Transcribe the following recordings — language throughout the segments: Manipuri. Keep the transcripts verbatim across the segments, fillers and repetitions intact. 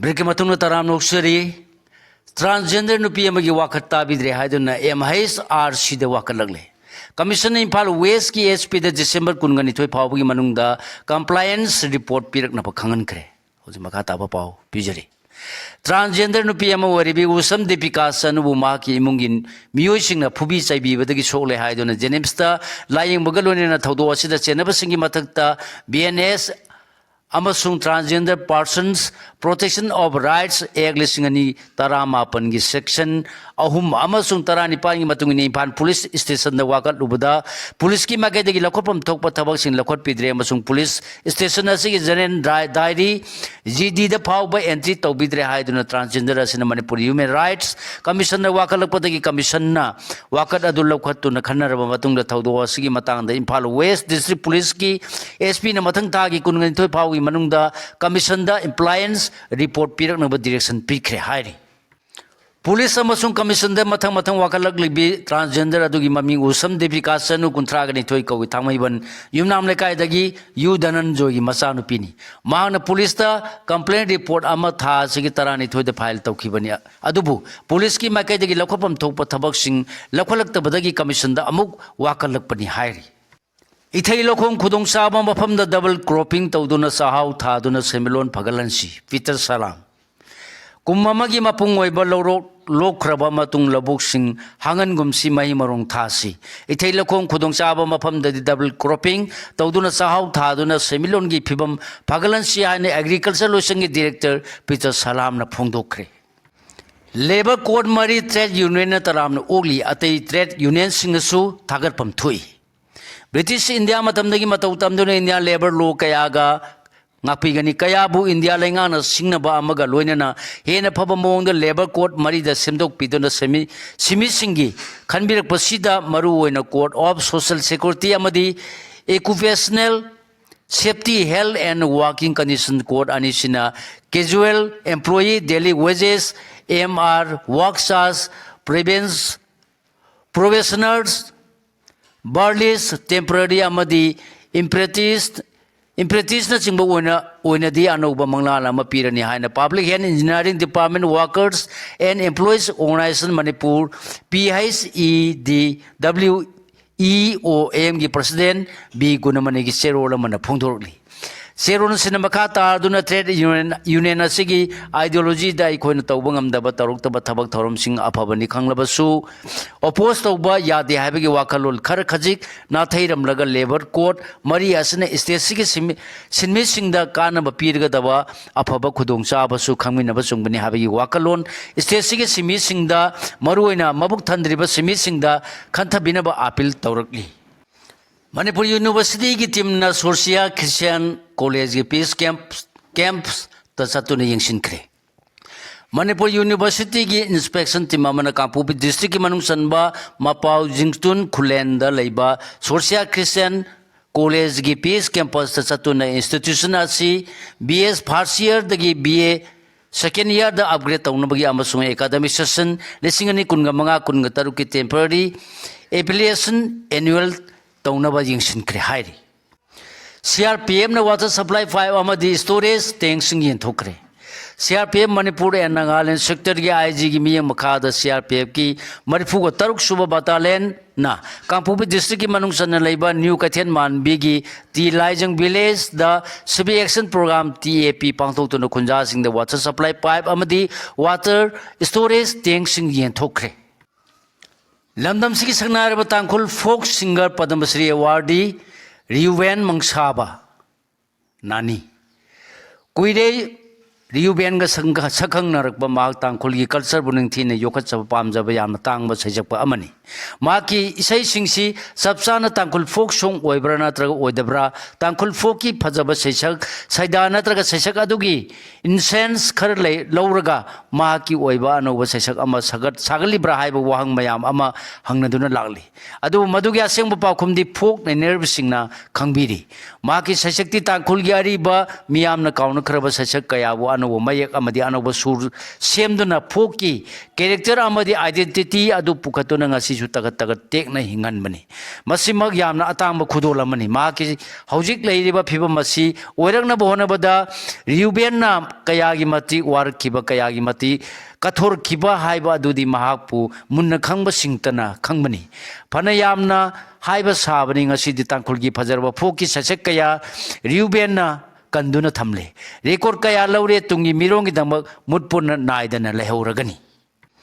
ꯕ꯭ꯔꯦꯛꯀꯤ ꯃꯇꯨꯡꯗ ꯇꯔꯥꯝꯅ ꯑꯣꯛꯆꯔꯤ꯫ ꯇ꯭ꯔꯥꯟꯁꯖꯦꯟꯗꯔ ꯅꯨꯄꯤ ꯑꯃꯒꯤ ꯋꯥꯀꯠ ꯇꯥꯕꯤꯗ꯭ꯔꯦ ꯍꯥꯏꯗꯨꯅ ꯑꯦꯝ ꯑꯩꯆ ꯑꯥꯔ ꯁꯤꯗ ꯋꯥꯀꯠꯂꯛꯂꯦ꯫ ꯀꯃꯤꯁꯟꯅ ꯏꯝꯐꯥꯜ ꯋꯦꯁꯀꯤ ꯑꯦꯁ ꯄꯤꯗ ꯗꯤꯁꯦꯝꯕꯔ ꯀꯨꯟꯒ ꯅꯤꯊꯣꯏ ꯐꯥꯎꯕꯒꯤ ꯃꯅꯨꯡꯗ ꯀꯝꯄ꯭ꯂꯥꯏꯌꯦꯟꯁ ꯔꯤꯄꯣꯔꯠ ꯄꯤꯔꯛꯅꯕ ꯈꯪꯍꯟꯈ꯭ꯔꯦ꯫ ꯍꯧꯖꯤꯛ ꯃꯈꯥ ꯇꯥꯕ ꯄꯥꯎ ꯄꯤꯖꯔꯤ꯫ ꯇ꯭ꯔꯥꯟꯁꯖꯦꯟꯗꯔ ꯅꯨꯄꯤ ꯑꯃ ꯑꯣꯏꯔꯤꯕꯤ ꯎꯁꯝ ꯗꯤꯄꯤꯀꯥ ꯆꯅꯨꯕꯨ ꯃꯍꯥꯛꯀꯤ ꯏꯃꯨꯡꯒꯤ ꯃꯤꯑꯣꯏꯁꯤꯡꯅ ꯐꯨꯕꯤ ꯆꯩꯕꯤꯕꯗꯒꯤ ꯁꯣꯛꯂꯦ ꯍꯥꯏꯗꯨꯅ ꯖꯦꯅꯤꯝꯁꯇ ꯂꯥꯌꯦꯡꯕꯒ ꯂꯣꯏꯅꯅ ꯊꯧꯗꯣꯛ ꯑꯁꯤꯗ ꯆꯦꯟꯅꯕꯁꯤꯡꯒꯤ ꯃꯊꯛꯇ ꯕꯤ ꯑꯦꯟ ꯑꯦꯁ ꯑꯃꯁꯨꯡ Transgender Persons Protection of Rights Act ꯂꯤꯁꯤꯡ ꯑꯅꯤ ꯇꯔꯥꯃꯥꯄꯟꯒꯤ ꯁꯦꯛꯁꯟ ꯑꯍꯨꯝ ꯑꯃꯁꯨꯡ ꯇꯔꯥꯅꯤꯄꯥꯟꯒꯤ ꯃꯇꯨꯡ ꯏꯟꯅ ꯏꯝꯐꯥꯜ ꯄꯨꯂꯤꯁ ꯁ꯭ꯇꯦꯁꯟꯗ ꯋꯥꯀꯠꯂꯨꯕꯗ ꯄꯨꯂꯤꯁꯀꯤ ꯃꯥꯏꯀꯩꯗꯒꯤ ꯂꯧꯈꯠꯐꯝ ꯊꯣꯛꯄ ꯊꯕꯛꯁꯤꯡ ꯂꯧꯈꯠꯄꯤꯗ꯭ꯔꯦ ꯑꯃꯁꯨꯡ ꯄꯨꯂꯤꯁ ꯁ꯭ꯇꯦꯁꯟ ꯑꯁꯤꯒꯤ ꯖꯦꯅꯔꯦꯜ ꯗꯥꯏ-, ꯗꯥꯏꯔꯤ ꯖꯤ ꯗꯤꯗ ꯐꯥꯎꯕ ꯑꯦꯟꯇ꯭ꯔꯤ ꯇꯧꯕꯤꯗ꯭ꯔꯦ ꯍꯥꯏꯗꯨꯅ ꯇ꯭ꯔꯥꯟꯁꯖꯦꯟꯗꯔ ꯑꯁꯤꯅ ꯃꯅꯤꯄꯨꯔ ꯍ꯭ꯌꯨꯃꯦꯟ ꯔꯥꯏꯠꯁ ꯀꯃꯤꯁꯟꯗ ꯋꯥꯀꯠꯂꯛꯄꯗꯒꯤ ꯀꯃꯤꯁꯟꯅ ꯋꯥꯀꯠ ꯑꯗꯨ ꯂꯧꯈꯠꯇꯨꯅ ꯈꯟꯅꯔꯕ ꯃꯇꯨꯡꯗ ꯊꯧꯗꯣꯛ ꯑꯁꯤꯒꯤ ꯃꯇꯥꯡꯗ ꯏꯝꯐꯥꯜ ꯋꯦꯁ ꯗꯤꯁꯇ꯭ꯔꯤꯛ ꯄꯨꯂꯤꯁꯀꯤ ꯑꯦꯁ ꯄꯤꯅ ꯃꯊꯪ ꯊꯥꯒꯤ ꯀꯨꯟꯅꯤꯊꯣꯏ ꯐꯥꯎꯒꯤ ꯃꯅꯨꯡꯗ ꯀꯃꯤꯁꯟꯗ ꯏꯝꯄ꯭ꯂꯥꯌꯦꯟꯁ ꯔꯤꯄꯣꯔꯠ ꯄꯤꯔꯛꯅꯕ ꯗꯤꯔꯦꯛꯁꯟ ꯄꯤꯈ꯭ꯔꯦ ꯍꯥꯏꯔꯤ꯫ ꯄꯨꯂꯤꯁ ꯑꯃꯁꯨꯡ ꯀꯃꯤꯁꯟꯗ ꯃꯊꯪ ꯃꯊꯪ ꯋꯥꯀꯠꯂꯛꯂꯤꯕꯤ ꯇ꯭ꯔꯥꯟꯁꯖꯦꯟꯗꯔ ꯑꯗꯨꯒꯤ ꯃꯃꯤꯡ ꯎꯁꯝ ꯗꯦꯕꯤꯀꯥ ꯆꯅꯨ, ꯀꯨꯟꯊ꯭ꯔꯥꯒ ꯅꯤꯊꯣꯏ ꯀꯧꯏ, ꯊꯥꯡꯃꯩꯕꯟ ꯌꯨꯝꯅꯥꯝ ꯂꯩꯀꯥꯏꯗꯒꯤ ꯌꯨ ꯙꯅꯟꯖꯣꯏꯒꯤ ꯃꯆꯥꯅꯨꯄꯤꯅꯤ꯫ ꯃꯍꯥꯛꯅ ꯄꯨꯂꯤꯁꯇ ꯀꯝꯄ꯭ꯂꯦꯟ ꯔꯤꯄꯣꯔꯠ ꯑꯃ ꯊꯥ ꯑꯁꯤꯒꯤ ꯇꯔꯥꯅꯤꯊꯣꯏꯗ ꯐꯥꯏꯜ ꯇꯧꯈꯤꯕꯅꯤ꯫ ꯑꯗꯨꯕꯨ ꯄꯨꯂꯤꯁꯀꯤ ꯃꯥꯏꯀꯩꯗꯒꯤ ꯂꯧꯈꯠꯐꯝ ꯊꯣꯛꯄ ꯊꯕꯛꯁꯤꯡ ꯂꯧꯈꯠꯂꯛꯇꯕꯗꯒꯤ ꯀꯃꯤꯁꯟꯗ ꯑꯃꯨꯛ ꯋꯥꯀꯠꯂꯛꯄꯅꯤ ꯍꯥꯏꯔꯤ꯫ ꯏꯊꯩ ꯂꯧꯈꯣꯡ ꯈꯨꯗꯣꯡꯆꯥꯕ ꯃꯐꯝꯗ ꯗꯕꯜ ꯀ꯭ꯔꯣꯞꯄꯤꯡ ꯇꯧꯗꯨꯅ ꯆꯥꯛꯍꯥꯎ ꯊꯥꯗꯨꯅ ꯁꯦꯟꯃꯤꯠꯂꯣꯟ ꯐꯒꯠꯍꯟꯁꯤ, ꯄꯤꯇꯔ ꯁꯂꯥꯝ꯫ ꯀꯨꯝ ꯑꯃꯒꯤ ꯃꯄꯨꯡ ꯑꯣꯏꯕ ꯂꯧꯔꯣꯛ ꯂꯣꯛꯈ꯭ꯔꯕ ꯃꯇꯨꯡ ꯂꯧꯕꯨꯛꯁꯤꯡ ꯍꯥꯡꯍꯟꯒꯨꯝꯁꯤ, ꯃꯍꯩ ꯃꯔꯣꯡ ꯊꯥꯁꯤ꯫ ꯏꯊꯩ ꯂꯧꯈꯣꯡ ꯈꯨꯗꯣꯡꯆꯥꯕ ꯃꯐꯝꯗꯗꯤ ꯗꯕꯜ ꯀ꯭ꯔꯣꯞꯄꯤꯡ ꯇꯧꯗꯨꯅ ꯆꯥꯛꯍꯥꯎ ꯊꯥꯗꯨꯅ ꯁꯦꯟꯃꯤꯠꯂꯣꯟꯒꯤ ꯐꯤꯕꯝ ꯐꯒꯠꯍꯟꯁꯤ ꯍꯥꯏꯅ ꯑꯦꯒ꯭ꯔꯤꯀꯜꯆꯔ ꯂꯣꯏꯁꯪꯒꯤ ꯗꯤꯔꯦꯛꯇꯔ ꯄꯤꯇꯔ ꯁꯂꯥꯝꯅ ꯐꯣꯡꯗꯣꯛꯈ꯭ꯔꯦ꯫ ꯂꯦꯕꯔ ꯀꯣꯔꯠ ꯃꯔꯤ ꯇ꯭ꯔꯦꯗ ꯌꯨꯅꯤꯌꯟꯅ ꯇꯔꯥꯝꯅ ꯑꯣꯛꯂꯤ, ꯑꯇꯩ ꯇ꯭ꯔꯦꯗ ꯌꯨꯅꯤꯌꯟꯁꯤꯡꯅꯁꯨ ꯊꯥꯒꯠꯐꯝ ꯊꯣꯛꯏ꯫ ꯕ꯭ꯔꯤꯇꯤꯁ ꯏꯟꯗꯤꯌꯥ ꯃꯇꯝꯗꯒꯤ ꯃꯇꯧ ꯇꯝꯗꯨꯅ ꯏꯟꯗꯤꯌꯥ ꯂꯦꯕꯔ ꯂꯣ ꯀꯌꯥꯒ ꯉꯥꯛꯄꯤꯒꯅꯤ꯫ ꯀꯌꯥꯕꯨ ꯏꯟꯗꯤꯌꯥ ꯂꯩꯉꯥꯛꯅ ꯁꯤꯡꯅꯕ ꯑꯃꯒ ꯂꯣꯏꯅꯅ ꯍꯦꯟꯅ ꯐꯕ ꯃꯑꯣꯡꯗ ꯂꯦꯕꯔ ꯀꯣꯔꯠ ꯃꯔꯤꯗ ꯁꯦꯝꯗꯣꯛꯄꯤꯗꯨꯅ ꯁꯦꯝꯃꯤ-, ꯁꯤꯃꯤꯁꯤꯡꯒꯤ ꯈꯟꯕꯤꯔꯛꯄꯁꯤꯗ ꯃꯔꯨꯑꯣꯏꯅ ꯀꯣꯔꯠ ꯑꯣꯐ ꯁꯣꯁꯦꯜ ꯁꯦꯀ꯭ꯌꯨꯔꯤꯇꯤ ꯑꯃꯗꯤ occupational safety, health and working condition code ꯑꯅꯤꯁꯤꯅ casual employee, daily wages, M R, work charge, previous, probationers, burleys, temporary ꯑꯃꯗꯤ apprentice ꯑꯦꯄ꯭ꯔꯦꯟꯇꯤꯁꯅꯆꯤꯡꯕ ꯑꯣꯏꯅ ꯑꯣꯏꯅꯗꯤ ꯑꯅꯧꯕ ꯃꯪꯂꯥꯟ ꯑꯃ ꯄꯤꯔꯅꯤ ꯍꯥꯏꯅ Public Health Engineering Department Workers and Employees Organization Manipur, P H E D W E O M ꯒꯤ president B ꯒꯨꯅꯃꯅꯤꯒꯤ ꯆꯦꯔꯣꯜ ꯑꯃꯅ ꯐꯣꯡꯗꯣꯔꯛꯂꯤ꯫ ꯆꯦꯔꯣꯜ ꯑꯁꯤꯅ ꯃꯈꯥ ꯇꯥꯗꯨꯅ trade union, union ꯑꯁꯤꯒꯤ ideologyꯗ ꯑꯩꯈꯣꯏꯅ ꯇꯧꯕ ꯉꯝꯗꯕ ꯇꯧꯔꯛꯇꯕ ꯊꯕꯛ ꯊꯧꯔꯝꯁꯤꯡ ꯑꯐꯕꯅꯤ ꯈꯪꯂꯕꯁꯨ oppose ꯇꯧꯕ ꯌꯥꯗꯦ ꯍꯥꯏꯕꯒꯤ ꯋꯥꯈꯜꯂꯣꯟ ꯈꯔ ꯈꯖꯤꯛ ꯅꯥꯊꯩꯔꯝꯂꯒ labour code ꯃꯔꯤ ꯑꯁꯤꯅ stateꯁꯤꯒꯤ ꯁꯤꯟꯃꯤ-, ꯁꯤꯟꯃꯤꯁꯤꯡꯗ ꯀꯥꯟꯅꯕ ꯄꯤꯔꯒꯗꯕ ꯑꯐꯕ ꯈꯨꯗꯣꯡꯆꯥꯕꯁꯨ ꯈꯪꯃꯤꯟꯅꯕ ꯆꯨꯝꯕꯅꯤ ꯍꯥꯏꯕꯒꯤ ꯋꯥꯈꯜꯂꯣꯟ stateꯁꯤꯒꯤ ꯁꯤꯟꯃꯤꯁꯤꯡꯗ, ꯃꯔꯨꯑꯣꯏꯅ ꯃꯕꯨꯛ ꯊꯟꯗ꯭ꯔꯤꯕ ꯁꯤꯟꯃꯤꯁꯤꯡꯗ ꯈꯟꯊꯕꯤꯅꯕ appeal ꯇꯧꯔꯛꯂꯤ꯫ Manipur Universityꯒꯤ teamꯅ ꯁꯣꯔꯁꯤꯌꯥ Christian Collegeꯒꯤ peace camp, campsꯇ ꯆꯠꯇꯨꯅ ꯌꯦꯡꯁꯤꯟꯈ꯭ꯔꯦ꯫ ꯃꯅꯤꯄꯨꯔ Universityꯒꯤ inspection team ꯑꯃꯅ ꯀꯥꯡꯄꯣꯛꯄꯤ districtꯀꯤ ꯃꯅꯨꯡ ꯆꯟꯕ ꯃꯄꯥꯎ ꯖꯤꯡꯇꯨꯟ ꯈꯨꯂꯦꯟꯗ ꯂꯩꯕ ꯁꯣꯔꯁꯤꯌꯥ Christian Collegeꯒꯤ peace campusꯇ ꯆꯠꯇꯨꯅ institution ꯑꯁꯤ B S first yearꯗꯒꯤ B A second yearꯗ upgrade ꯇꯧꯅꯕꯒꯤ ꯑꯃꯁꯨꯡ academic session ꯂꯤꯁꯤꯡ ꯑꯅꯤ ꯀꯨꯟꯒ ꯃꯉꯥ ꯀꯨꯟꯒ ꯇꯔꯨꯛꯀꯤ temporary affiliation annual ꯇꯧꯅꯕ ꯌꯦꯡꯁꯤꯟꯈ꯭ꯔꯦ ꯍꯥꯏꯔꯤ꯫ CRPFꯅ water supply pipe ꯑꯃꯗꯤ storage tankꯁꯤꯡ ꯌꯦꯟꯊꯣꯛꯈ꯭ꯔꯦ꯫ CRPF Manipur and Nagaland sectorꯒꯤ IGꯒꯤ ꯃꯤꯠꯌꯦꯡ ꯃꯈꯥꯗ CRPFꯀꯤ ꯃꯔꯤꯐꯨꯒ ꯇꯔꯨꯛ ꯁꯨꯕ battalionꯅ ꯀꯥꯡꯄꯣꯛꯄꯤ districtꯀꯤ ꯃꯅꯨꯡ ꯆꯟꯅ ꯂꯩꯕ New ꯀꯩꯊꯦꯜ ꯃꯥꯟꯕꯤꯒꯤ T ꯂꯥꯏꯖꯪ villageꯗ Civic Action Program, TAP, ꯄꯥꯡꯊꯣꯛꯇꯨꯅ ꯈꯨꯟꯖꯥꯁꯤꯡꯗ water supply pipe ꯑꯃꯗꯤ water storage tankꯁꯤꯡ ꯌꯦꯟꯊꯣꯛꯈ꯭ꯔꯦ꯫ ꯂꯝꯗꯝꯁꯤꯒꯤ ꯁꯛꯅꯥꯏꯔꯕ ꯇꯥꯡꯈꯨꯜ folk singer Padma Shri awardee ꯔꯤꯌꯨꯕꯦꯟ ꯃꯪꯁꯥꯕ ꯅꯥꯅꯤ꯫ ꯀꯨꯏꯔꯦ ꯔꯤꯌꯨꯕꯦꯟꯒ ꯁꯪꯒ-, ꯁꯛꯈꯪꯅꯔꯛꯄ꯫ ꯃꯍꯥꯛ ꯇꯥꯡꯈꯨꯜꯒꯤ cultureꯕꯨ ꯅꯤꯡꯊꯤꯅ ꯌꯣꯛꯈꯠꯆꯕ ꯄꯥꯝꯖꯕ ꯌꯥꯝꯅ ꯇꯥꯡꯕ ꯁꯩꯁꯛꯄ ꯑꯃꯅꯤ꯫ ꯃꯍꯥꯛꯀꯤ ꯏꯁꯩꯁꯤꯡꯁꯤ ꯆꯞ ꯆꯥꯅ ꯇꯥꯡꯈꯨꯜ folk song ꯑꯣꯏꯕ꯭ꯔꯥ ꯅꯠꯇ꯭ꯔꯒ ꯑꯣꯏꯗꯕ꯭ꯔꯥ, ꯇꯥꯡꯈꯨꯜ folkꯀꯤ ꯐꯖꯕ ꯁꯩꯁꯛ ꯁꯩꯗꯥ ꯅꯠꯇ꯭ꯔꯒ ꯁꯩꯁꯛ ꯑꯗꯨꯒꯤ essence ꯈꯔ ꯂꯩ, ꯂꯧꯔꯒ ꯃꯍꯥꯛꯀꯤ ꯑꯣꯏꯕ ꯑꯅꯧꯕ ꯁꯩꯁꯛ ꯑꯃ ꯁꯥꯒꯠ-, ꯁꯥꯒꯠꯂꯤꯕ꯭ꯔꯥ ꯍꯥꯏꯕ ꯋꯥꯍꯪ ꯃꯌꯥꯝ ꯑꯃ ꯍꯪꯅꯗꯨꯅ ꯂꯥꯛꯂꯤ꯫ ꯑꯗꯨꯕꯨ ꯃꯗꯨꯒꯤ ꯑꯁꯦꯡꯕ ꯄꯥꯎꯈꯨꯝꯗꯤ folk ꯅꯩꯅꯔꯤꯕꯁꯤꯡꯅ ꯈꯪꯕꯤꯔꯤ꯫ ꯃꯍꯥꯛꯀꯤ ꯁꯩꯁꯛꯇꯤ ꯇꯥꯡꯈꯨꯜꯒꯤ ꯑꯔꯤꯕ ꯃꯤꯌꯥꯝꯅ ꯀꯥꯎꯅꯈ꯭ꯔꯕ ꯁꯩꯁꯛ ꯀꯌꯥꯕꯨ ꯑꯅꯧꯕ ꯃꯌꯦꯛ ꯑꯃꯗꯤ ꯑꯅꯧꯕ ꯁꯨꯔ ꯁꯦꯝꯗꯨꯅ ꯐꯣꯛꯀꯤ ꯀꯦꯔꯦꯛꯇꯔ ꯑꯃꯗꯤ ꯑꯥꯏꯗꯦꯟꯇꯤꯇꯤ ꯑꯗꯨ ꯄꯨꯈꯠꯇꯨꯅ ꯉꯁꯤꯁꯨ ꯇꯒꯠ ꯇꯒꯠ ꯇꯦꯛꯅ ꯍꯤꯡꯍꯟꯕꯅꯤ꯫ ꯃꯁꯤꯃꯛ ꯌꯥꯝꯅ ꯑꯇꯥꯡꯕ ꯈꯨꯗꯣꯜ ꯑꯃꯅꯤ꯫ ꯃꯍꯥꯛꯀꯤ ꯍꯧꯖꯤꯛ ꯂꯩꯔꯤꯕ ꯐꯤꯕꯝ ꯑꯁꯤ ꯑꯣꯏꯔꯛꯅꯕ ꯍꯣꯠꯅꯕꯗ ꯔꯤꯌꯨꯕꯦꯟꯅ ꯀꯌꯥꯒꯤ ꯃꯇꯤꯛ ꯋꯥꯔꯛꯈꯤꯕ, ꯀꯌꯥꯒꯤ ꯃꯇꯤꯛ ꯀꯠꯊꯣꯔꯛꯈꯤꯕ ꯍꯥꯏꯕ ꯑꯗꯨꯗꯤ ꯃꯍꯥꯛꯄꯨ ꯃꯨꯟꯅ ꯈꯪꯕꯁꯤꯡꯇꯅ ꯈꯪꯕꯅꯤ꯫ ꯐꯅ ꯌꯥꯝꯅ ꯍꯥꯏꯕ ꯁꯥꯕꯅꯤ, ꯉꯁꯤꯗꯤ ꯇꯥꯡꯈꯨꯜꯒꯤ ꯐꯖꯔꯕ ꯐꯣꯛꯀꯤ ꯁꯩꯁꯛ ꯀꯌꯥ ꯔꯤꯌꯨꯕꯦꯟꯅ ꯀꯟꯗꯨꯅ ꯊꯝꯂꯦ꯫ ꯔꯦꯀꯣꯔꯗ ꯀꯌꯥ ꯂꯧꯔꯦ, ꯇꯨꯡꯒꯤ ꯃꯤꯔꯣꯟꯒꯤꯗꯃꯛ ꯃꯨꯠ ꯄꯨꯟꯅ ꯅꯥꯏꯗꯅ ꯂꯩꯍꯧꯔꯒꯅꯤ꯫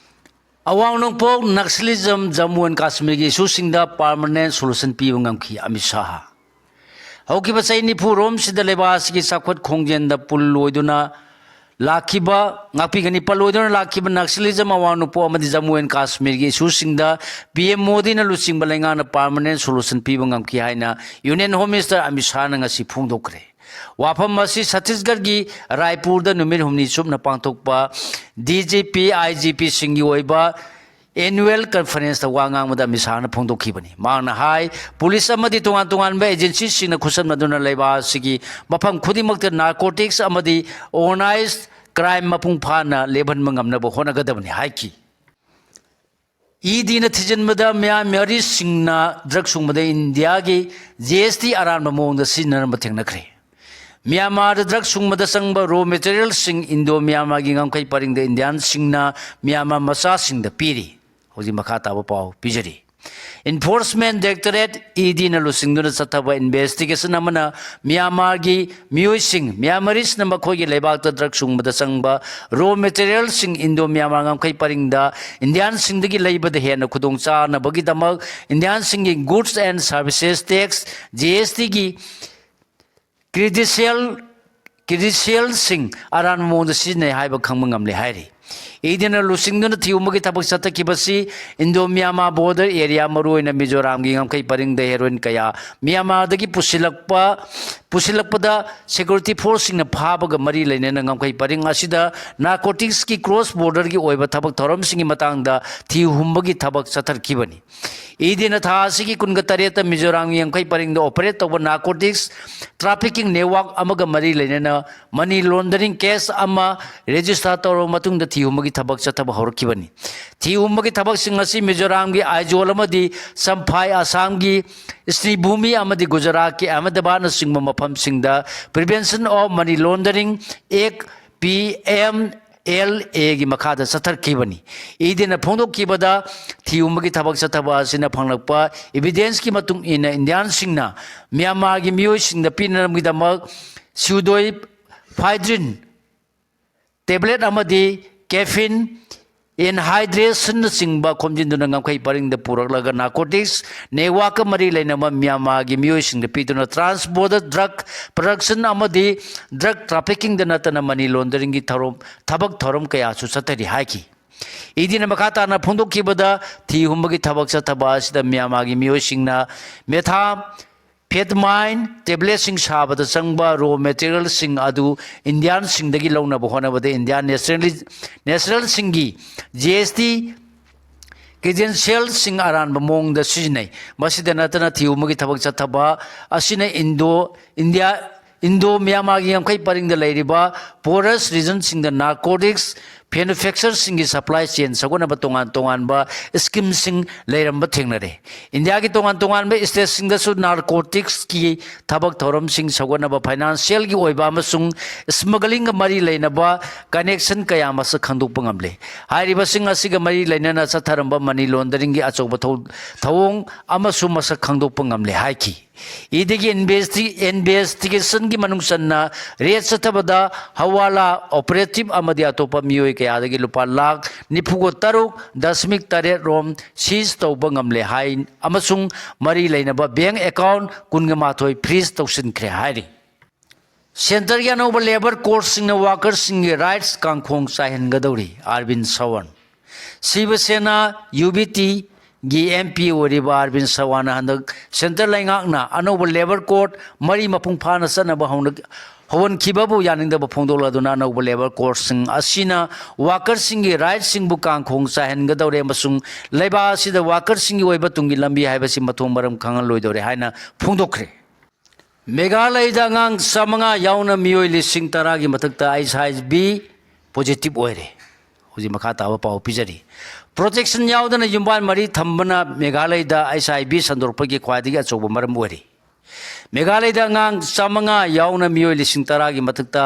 ꯑꯋꯥꯡ ꯅꯣꯡꯄꯣꯛ ꯅꯛꯁꯂꯤꯖꯝ, ꯖꯝꯃꯨ ꯑꯦꯟ ꯀꯥꯁꯃꯤꯔꯒꯤ ꯏꯁꯨꯁꯤꯡꯗ ꯄꯥꯔꯃꯅꯦꯟ ꯁꯣꯂꯨꯁꯟ ꯄꯤꯕ ꯉꯝꯈꯤ ꯑꯃꯤꯠ ꯁꯥꯍ꯫ ꯍꯧꯈꯤꯕ ꯆꯍꯤ ꯅꯤꯐꯨ ꯔꯣꯝꯁꯤꯗ ꯂꯩꯕꯥꯛ ꯑꯁꯤꯒꯤ ꯆꯥꯎꯈꯠ ꯈꯣꯡꯖꯦꯜꯗ ꯄꯨꯜ ꯑꯣꯏꯗꯨꯅ ꯂꯥꯛꯈꯤꯕ, ꯉꯥꯛꯄꯤꯒꯅꯤ, ꯄꯜ ꯑꯣꯏꯗꯨꯅ ꯂꯥꯛꯈꯤꯕ ꯅꯛꯁꯂꯤꯖꯝ, ꯑꯋꯥꯡ ꯅꯣꯡꯄꯣꯛ ꯑꯃꯗꯤ ꯖꯝꯃꯨ ꯑꯦꯟ ꯀꯥꯁꯃꯤꯔꯒꯤ ꯏꯁꯨꯁꯤꯡꯗ ꯄꯤ ꯑꯦꯝ ꯃꯣꯗꯤꯅ ꯂꯨꯆꯤꯡꯕ ꯂꯩꯉꯥꯛꯅ ꯄꯥꯔꯃꯅꯦꯟ ꯁꯣꯂꯨꯁꯟ ꯄꯤꯕ ꯉꯝꯈꯤ ꯍꯥꯏꯅ ꯌꯨꯅꯤꯌꯟ ꯍꯣꯝ ꯃꯤꯅꯤꯁꯇꯔ ꯑꯃꯤꯠ ꯁꯥꯍꯅ ꯉꯁꯤ ꯐꯣꯡꯗꯣꯛꯈ꯭ꯔꯦ꯫ ꯋꯥꯐꯝ ꯑꯁꯤ ꯁꯠꯇꯤꯁꯒꯔꯒꯤ ꯔꯥꯏꯄꯨꯔꯗ ꯅꯨꯃꯤꯠ ꯍꯨꯝꯅꯤ ꯆꯨꯞꯅ ꯄꯥꯡꯊꯣꯛꯄ ꯗꯤ ꯖꯤ ꯄꯤ, ꯑꯥꯏ ꯖꯤ ꯄꯤꯁꯤꯡꯒꯤ ꯑꯣꯏꯕ ꯑꯦꯅꯨꯋꯦꯜ ꯀꯟꯐꯔꯦꯟꯁꯇ ꯋꯥ ꯉꯥꯡꯕꯗ ꯑꯃꯤꯠ ꯁꯥꯍꯅ ꯐꯣꯡꯗꯣꯛꯈꯤꯕꯅꯤ꯫ ꯃꯍꯥꯛꯅ ꯍꯥꯏ, ꯄꯨꯂꯤꯁ ꯑꯃꯗꯤ ꯇꯣꯉꯥꯟ ꯇꯣꯉꯥꯟꯕ ꯑꯦꯖꯦꯟꯁꯤꯁꯤꯡꯅ ꯈꯨꯠꯁꯝꯅꯗꯨꯅ ꯂꯩꯕꯥꯛ ꯑꯁꯤꯒꯤ ꯃꯐꯝ ꯈꯨꯗꯤꯡꯃꯛꯇ ꯅꯥꯔꯀꯣꯇꯤꯛꯁ ꯑꯃꯗꯤ ꯑꯣꯔꯒꯅꯥꯏꯖ ꯀ꯭ꯔꯥꯏꯝ ꯃꯄꯨꯡ ꯐꯥꯅ ꯂꯦꯞꯍꯟꯕ ꯉꯝꯅꯕ ꯍꯣꯠꯅꯒꯗꯕꯅꯤ ꯍꯥꯏꯈꯤ꯫ ꯏ ꯗꯤꯅ ꯊꯤꯖꯤꯟꯕꯗ ꯃ꯭ꯌꯥꯟꯃꯥꯔꯤꯁꯤꯡꯅ ꯗ꯭ꯔꯒ ꯁꯨꯡꯕꯗ ꯏꯟꯗꯤꯌꯥꯒꯤ ꯖꯤ ꯑꯦꯁ ꯇꯤ ꯑꯔꯥꯟꯕ ꯃꯑꯣꯡꯗ ꯁꯤꯖꯤꯟꯅꯔꯝꯕ ꯊꯦꯡꯅꯈ꯭ꯔꯦ꯫ ꯃ꯭ꯌꯥꯟꯃꯥꯔꯗ ꯗ꯭ꯔꯒ ꯁꯨꯡꯕꯗ ꯆꯪꯕ ꯔꯣ ꯃꯦꯇꯔꯤꯌꯦꯜꯁꯤꯡ ꯏꯟꯗꯣ ꯃ꯭ꯌꯥꯟꯃꯥꯔꯒꯤ ꯉꯝꯈꯩ ꯄꯔꯤꯡꯗ ꯏꯟꯗꯤꯌꯥꯟꯁꯤꯡꯅ ꯃ꯭ꯌꯥꯟꯃꯥꯔ ꯃꯆꯥꯁꯤꯡꯗ ꯄꯤꯔꯤ꯫ ꯍꯧꯖꯤꯛ ꯃꯈꯥ ꯇꯥꯕ ꯄꯥꯎ ꯄꯤꯖꯔꯤ꯫ ꯏꯟꯐꯣꯔꯁꯃꯦꯟ ꯗꯥꯏꯔꯦꯛꯇꯣꯔꯦꯠ, ꯏ ꯗꯤꯅ ꯂꯨꯆꯤꯡꯗꯨꯅ ꯆꯠꯊꯕ ꯏꯟꯚꯦꯁꯇꯤꯒꯦꯁꯟ ꯑꯃꯅ ꯃ꯭ꯌꯥꯟꯃꯥꯔꯒꯤ ꯃꯤꯑꯣꯏꯁꯤꯡ, ꯃ꯭ꯌꯥꯟꯃꯥꯔꯤꯁꯅ ꯃꯈꯣꯏꯒꯤ ꯂꯩꯕꯥꯛꯇ ꯗ꯭ꯔꯒ ꯁꯨꯡꯕꯗ ꯆꯪꯕ ꯔꯣ ꯃꯦꯇꯔꯤꯌꯦꯜꯁꯤꯡ ꯏꯟꯗꯣ ꯃ꯭ꯌꯥꯟꯃꯥꯔ ꯉꯝꯈꯩ ꯄꯔꯤꯡꯗ ꯏꯟꯗꯤꯌꯥꯟꯁꯤꯡꯗꯒꯤ ꯂꯩꯕꯗ ꯍꯦꯟꯅ ꯈꯨꯗꯣꯡꯆꯥꯅꯕꯒꯤꯗꯃꯛ ꯏꯟꯗꯤꯌꯥꯟꯁꯤꯡꯒꯤ goods and services tax, G S ꯇꯤꯒꯤ ꯀ꯭ꯔꯤꯗꯤꯁꯤꯌꯦꯜ, ꯀ꯭ꯔꯤꯗꯤꯁꯤꯌꯦꯜꯁꯤꯡ ꯑꯔꯥꯟꯕ ꯃꯑꯣꯡꯗ ꯁꯤꯖꯤꯟꯅꯩ ꯍꯥꯏꯕ ꯈꯪꯕ ꯉꯝꯂꯦ ꯍꯥꯏꯔꯤ꯫ ꯏ ꯗꯤꯅ ꯂꯨꯆꯤꯡꯗꯨꯅ ꯊꯤꯍꯨꯝꯕꯒꯤ ꯊꯕꯛ ꯆꯠꯊꯈꯤꯕꯁꯤ ꯏꯟꯗꯣ ꯃ꯭ꯌꯥꯟꯃꯥꯔ ꯕꯣꯔꯗꯔ ꯑꯦꯔꯤꯌꯥ, ꯃꯔꯨꯑꯣꯏꯅ ꯃꯤꯖꯣꯔꯥꯝꯒꯤ ꯉꯝꯈꯩ ꯄꯔꯤꯡꯗ ꯍꯦꯔꯣꯏꯟ ꯀꯌꯥ ꯃ꯭ꯌꯥꯟꯃꯥꯔꯗꯒꯤ ꯄꯨꯁꯤꯜꯂꯛꯄ, ꯄꯨꯁꯤꯜꯂꯛꯄꯗ ꯁꯦꯀ꯭ꯌꯨꯔꯤꯇꯤ ꯐꯣꯔꯁꯁꯤꯡꯅ ꯐꯥꯕꯒ ꯃꯔꯤ ꯂꯩꯅꯅ ꯉꯝꯈꯩ ꯄꯔꯤꯡ ꯑꯁꯤꯗ ꯅꯥꯔꯀꯣꯇꯤꯛꯁꯀꯤ ꯀ꯭ꯔꯣꯁ ꯕꯣꯔꯗꯔꯒꯤ ꯑꯣꯏꯕ ꯊꯕꯛ ꯊꯧꯔꯝꯁꯤꯡꯒꯤ ꯃꯇꯥꯡꯗ ꯊꯤꯍꯨꯝꯕꯒꯤ ꯊꯕꯛ ꯆꯠꯊꯔꯛꯈꯤꯕꯅꯤ꯫ ꯏꯗꯤꯅ ꯊꯥ ꯑꯁꯤꯒꯤ ꯀꯨꯟꯒ ꯇꯔꯦꯠꯇ ꯃꯤꯖꯣꯔꯥꯝꯒꯤ ꯉꯝꯈꯩ ꯄꯔꯤꯡꯗ operate ꯇꯧꯕ narcotics trafficking network ꯑꯃꯒ ꯃꯔꯤ ꯂꯩꯅꯅ money laundering case ꯑꯃ register ꯇꯧꯔꯕ ꯃꯇꯨꯡꯗ ꯊꯤꯍꯨꯝꯕꯒꯤ ꯊꯕꯛ ꯆꯠꯊꯕ ꯍꯧꯔꯛꯈꯤꯕꯅꯤ꯫ ꯊꯤꯍꯨꯝꯕꯒꯤ ꯊꯕꯛꯁꯤꯡ ꯑꯁꯤ ꯃꯤꯖꯣꯔꯥꯝꯒꯤ ꯑꯥꯏꯖꯣꯜ ꯑꯃꯗꯤ ꯆꯝꯐꯥꯏ, ꯑꯁꯥꯝꯒꯤ ꯁ꯭ꯔꯤꯚꯨꯃꯤ ꯑꯃꯗꯤ ꯒꯨꯖꯔꯥꯠꯀꯤ ꯑꯍꯃꯗꯕꯥꯗꯅꯆꯤꯡꯕ ꯃꯐꯝꯁꯤꯡꯗ Prevention of Money Laundering Act, P M L A ꯒꯤ ꯃꯈꯥꯗ ꯆꯠꯊꯔꯛꯈꯤꯕꯅꯤ꯫ ꯏꯗꯤꯅ ꯐꯣꯡꯗꯣꯛꯈꯤꯕꯗ, ꯊꯤꯍꯨꯝꯕꯒꯤ ꯊꯕꯛ ꯆꯠꯊꯕ ꯑꯁꯤꯅ ꯐꯪꯂꯛꯄ evidence ꯀꯤ ꯃꯇꯨꯡ ꯏꯟꯅ, ꯏꯟꯗꯤꯌꯥꯟꯁꯤꯡꯅ ꯃ꯭ꯌꯥꯟꯃꯥꯔꯒꯤ ꯃꯤꯑꯣꯏꯁꯤꯡꯗ ꯄꯤꯅꯅꯕꯒꯤꯗꯃꯛ pseudoephedrine tablet ꯑꯃꯗꯤ caffeine, anhydrous ꯅꯆꯤꯡꯕ ꯈꯣꯝꯖꯤꯟꯗꯨꯅ ꯉꯝꯈꯩ ꯄꯔꯤꯡꯗ ꯄꯨꯔꯛꯂꯒ narcotics network ꯀ ꯃꯔꯤ ꯂꯩꯅꯕ ꯃ꯭ꯌꯥꯟꯃꯥꯔꯒꯤ ꯃꯤꯑꯣꯏꯁꯤꯡꯗ ꯄꯤꯗꯨꯅ trans border drug production ꯑꯃꯗꯤ drug trafficking ꯗ ꯅꯠꯇꯅ money laundering ꯒꯤ ꯊꯧꯔꯝ, ꯊꯕꯛ ꯊꯧꯔꯝ ꯀꯌꯥꯁꯨ ꯆꯠꯊꯔꯤ ꯍꯥꯏꯈꯤ꯫ ꯏꯗꯤꯅ ꯃꯈꯥ ꯇꯥꯅ ꯐꯣꯡꯗꯣꯛꯈꯤꯕꯗ, ꯊꯤꯍꯨꯝꯕꯒꯤ ꯊꯕꯛ ꯆꯠꯊꯕ ꯑꯁꯤꯗ ꯃ꯭ꯌꯥꯟꯃꯥꯔꯒꯤ ꯃꯤꯑꯣꯏꯁꯤꯡꯅ methamphetamine tablet ꯁꯤꯡ ꯁꯥꯕꯗ ꯆꯪꯕ raw material ꯁꯤꯡ ꯑꯗꯨ ꯏꯟꯗꯤꯌꯥꯟꯁꯤꯡꯗꯒꯤ ꯂꯧꯅꯕ ꯍꯣꯠꯅꯕꯗ ꯏꯟꯗꯤꯌꯥꯟ national, national ꯁꯤꯡꯒꯤ G S T credential ꯁꯤꯡ ꯑꯔꯥꯟꯕ ꯃꯑꯣꯡꯗ ꯁꯤꯖꯤꯟꯅꯩ꯫ ꯃꯁꯤꯗ ꯅꯠꯇꯅ, ꯊꯤꯍꯨꯝꯕꯒꯤ ꯊꯕꯛ ꯆꯠꯊꯕ ꯑꯁꯤꯅ ꯏꯟꯗꯣ, ꯏꯟꯗꯤꯌꯥ, ꯏꯟꯗꯣ ꯃ꯭ꯌꯥꯟꯃꯥꯔꯒꯤ ꯉꯝꯈꯩ ꯄꯔꯤꯡꯗ ꯂꯩꯔꯤꯕ porous region ꯁꯤꯡꯗ narcotics manufacture ꯁꯤꯡꯒꯤ supply chain ꯁꯧꯒꯠꯅꯕ ꯇꯣꯉꯥꯟ ꯇꯣꯉꯥꯟꯕ scheme ꯁꯤꯡ ꯂꯩꯔꯝꯕ ꯊꯦꯡꯅꯔꯦ꯫ ꯏꯟꯗꯤꯌꯥꯒꯤ ꯇꯣꯉꯥꯟ ꯇꯣꯉꯥꯟꯕ state ꯁꯤꯡꯗꯁꯨ narcotics ꯀꯤ ꯊꯕꯛ ꯊꯧꯔꯝꯁꯤꯡ ꯁꯧꯒꯠꯅꯕ financial ꯒꯤ ꯑꯣꯏꯕ ꯑꯃꯁꯨꯡ smuggling ꯒ ꯃꯔꯤ ꯂꯩꯅꯕ connection ꯀꯌꯥ ꯃꯁꯛ ꯈꯪꯗꯣꯛꯄ ꯉꯝꯂꯦ꯫ ꯍꯥꯏꯔꯤꯕꯁꯤꯡ ꯑꯁꯤꯒ ꯃꯔꯤ ꯂꯩꯅꯅ ꯆꯠꯊꯔꯝꯕ money laundering ꯒꯤ ꯑꯆꯧꯕ ꯊꯧ-, ꯊꯧꯑꯣꯡ ꯑꯃꯁꯨ ꯃꯁꯛ ꯈꯪꯗꯣꯛꯄ ꯉꯝꯂꯦ ꯍꯥꯏꯈꯤ꯫ ꯏꯗꯤꯒꯤ investi-, investigation ꯒꯤ ꯃꯅꯨꯡ ꯆꯟꯅ raid ꯆꯠꯊꯕꯗ ꯍꯋꯥꯂꯥ operative ꯑꯃꯗꯤ ꯑꯇꯣꯞꯄ ꯃꯤꯑꯣꯏ ꯀꯌꯥꯗꯒꯤ ꯂꯨꯄꯥ ꯂꯥꯈ ꯅꯤꯐꯨꯒ ꯇꯔꯨꯛ ꯗꯁꯃꯤꯛ ꯇꯔꯦꯠ ꯔꯣꯝ seize ꯇꯧꯕ ꯉꯝꯂꯦ ꯍꯥꯏ ꯑꯃꯁꯨꯡ ꯃꯔꯤ ꯂꯩꯅꯕ bank account ꯀꯨꯟꯒ ꯃꯥꯊꯣꯏ freeze ꯇꯧꯁꯤꯟꯈ꯭ꯔꯦ ꯍꯥꯏꯔꯤ꯫ Centre ꯒꯤ ꯑꯅꯧꯕ labour code ꯁꯤꯡꯅ worker ꯁꯤꯡꯒꯤ rights ꯀꯥꯡꯈꯣꯡ ꯆꯥꯏꯍꯟꯒꯗꯧꯔꯤ, ꯑꯔꯕꯤꯟ ꯁꯋꯥꯟ꯫ ꯁꯤꯕ ꯁꯦꯅꯥ, U B T ꯒꯤ M P ꯑꯣꯏꯔꯤꯕ ꯑꯔꯕꯤꯟ ꯁꯋꯥꯟꯅ ꯍꯟꯗꯛ centre ꯂꯩꯉꯥꯛꯅ ꯑꯅꯧꯕ labour code ꯃꯔꯤ ꯃꯄꯨꯡ ꯐꯥꯅ ꯆꯠꯅꯕ ꯍꯧꯅ-, ꯍꯧꯍꯟꯈꯤꯕꯕꯨ ꯌꯥꯅꯤꯡꯗꯕ ꯐꯣꯡꯗꯣꯛꯂꯗꯨꯅ ꯑꯅꯧꯕ ꯂꯦꯕꯔ ꯀꯣꯔꯠꯁꯤꯡ ꯑꯁꯤꯅ ꯋꯥꯀꯔꯁꯤꯡꯒꯤ ꯔꯥꯏꯠꯁꯤꯡꯕꯨ ꯀꯥꯡꯈꯣꯡ ꯆꯥꯏꯍꯟꯒꯗꯧꯔꯦ ꯑꯃꯁꯨꯡ ꯂꯩꯕꯥꯛ ꯑꯁꯤꯗ ꯋꯥꯀꯔꯁꯤꯡꯒꯤ ꯑꯣꯏꯕ ꯇꯨꯡꯒꯤ ꯂꯝꯕꯤ ꯍꯥꯏꯕꯁꯤ ꯃꯊꯣꯡ ꯃꯔꯝ ꯈꯪꯍꯜꯂꯣꯏꯗꯧꯔꯦ ꯍꯥꯏꯅ ꯐꯣꯡꯗꯣꯛꯈ꯭ꯔꯦ꯫ ꯃꯦꯘꯥꯂꯌꯗ ꯑꯉꯥꯡ ꯆꯥꯃꯉꯥ ꯌꯥꯎꯅ ꯃꯤꯑꯣꯏ ꯂꯤꯁꯤꯡ ꯇꯔꯥꯒꯤ ꯃꯊꯛꯇ ꯑꯩꯆ ꯑꯥꯏ ꯚꯤ ꯄꯣꯖꯤꯇꯤꯚ ꯑꯣꯏꯔꯦ꯫ ꯍꯧꯖꯤꯛ ꯃꯈꯥ ꯇꯥꯕ ꯄꯥꯎ ꯄꯤꯖꯔꯤ꯫ ꯄ꯭ꯔꯣꯇꯦꯛꯁꯟ ꯌꯥꯎꯗꯅ ꯌꯨꯝꯕꯥꯟ ꯃꯔꯤ ꯊꯝꯕꯅ ꯃꯦꯘꯥꯂꯌꯗ ꯑꯩꯆ ꯑꯥꯏ ꯚꯤ ꯁꯟꯗꯣꯔꯛꯄꯒꯤ ꯈ꯭ꯋꯥꯏꯗꯒꯤ ꯑꯆꯧꯕ ꯃꯔꯝ ꯑꯣꯏꯔꯤ꯫ ꯃꯦꯘꯥꯂꯌꯗ ꯑꯉꯥꯡ ꯆꯥꯃꯉꯥ ꯌꯥꯎꯅ ꯃꯤꯑꯣꯏ ꯂꯤꯁꯤꯡ ꯇꯔꯥꯒꯤ ꯃꯊꯛꯇ